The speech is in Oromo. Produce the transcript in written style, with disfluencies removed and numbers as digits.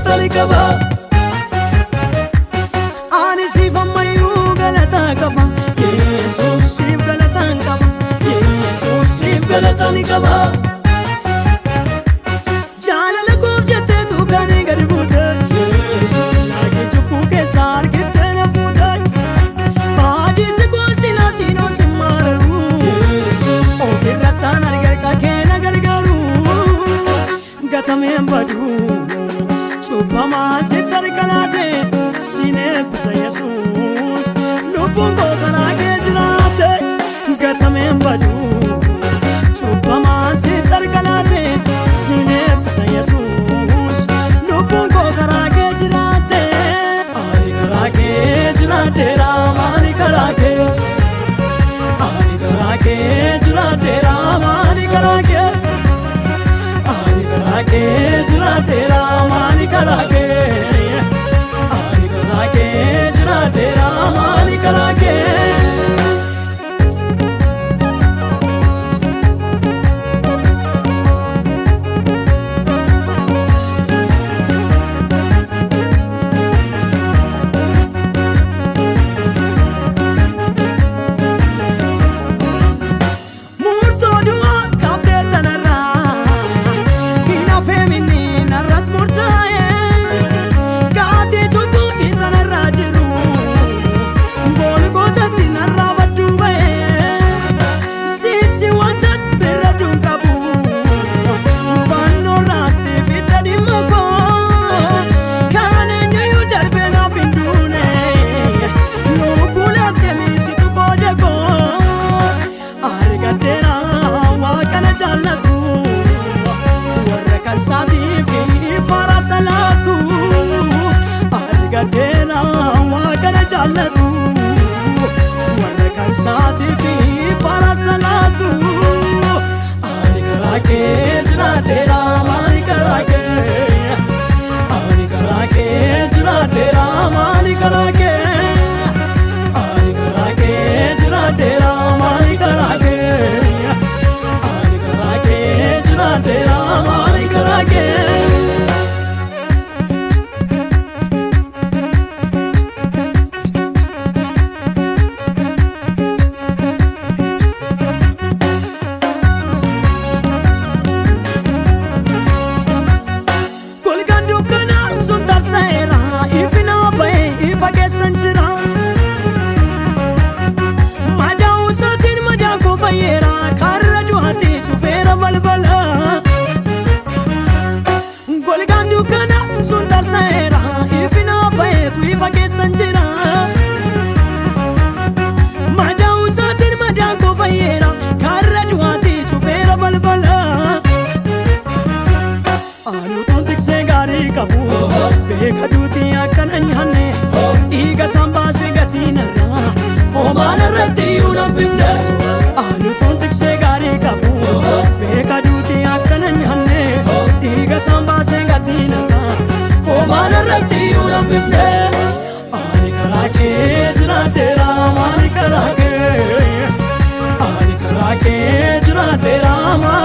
galata ni qaba. Ani siif ammayyuu galata qaba. Yesuus siif galata ni qaba. Yesuus siif galata ni qaba. Jaalala koof jetteetu kan gadi buute. Laagee cubbuu keessaa harkiftee na fuute. Baadii koo siinoo si maararu. Ofirrattaan argaa kee na gargaaru. Gatameen badu cubbamaa sitti harka laate siin eebbisa Yesuus. Lubbuun koo karaa kee jiraate gatameen badu cubbamaa sitti harka laate siin eebbisa Yesuus. Lubbuun koo karaa kee jiraate. Ani karaa kee jiraadheera maani karaa kee. Ani karaa kee jiraadheera maani karaa kee. Ani karaa kee jiraadheera maani karaa kee. Ani karaa kee jiraadheera maani karaa kee. Murtoo du'aa kaaftee tanarraa hin hafeeminni narratti murtaa'e. Gaatee cubbuu isa narraa jiru Golgootatti narraa badduu ba'e. Sichi wanta bira duun qabu fannoo irratti fixa dhimma koo. Kan eenyuyyuu darbee naaf hin duune lubbuu laattee miisitu qooda koo. Argadheera waaqa na jaallatu warra kan isaatiif faara salaatu. Argadheera waaqa na jaallatu warra kan isaatiif faara salaatu. Ani karaa kee jiraadheera maani karaa kee. Ani karaa kee jiraadheera maani karaa kee. Ani karaa kee jiraadheera maani karaa kee. Ani karaa kee jiraadheera maani karaa kee. Golgaan dukkanaa sun tarsa'eera ifina ba'e ifa keessan jira. Madaa'uu isaatiin madaan koo fayyeera karra du'aatti cufeera balbala. Golgaan dukkanaa sun tarsa'eera ifina ba'eetu ifa keessan jira. Madaa'uu isaatiin madaan koo fayyeera karra du'aatti cufeera balbala. Ani utuun tiksee gaarii qabu beeka duutii akkana nyaanne dhiiga isaan baasee gatii narraa homaan irratti iyyuu nan bifne. Ani utuun tiksee gaarii qabu beeka duutii akkana nyaanne dhiiga isaan baasee gatii narraa homaan irratti iyyuu nan bifne. Ani karaa kee jiraadheera maani karaa kee. Ani karaa kee jiraadheera maani.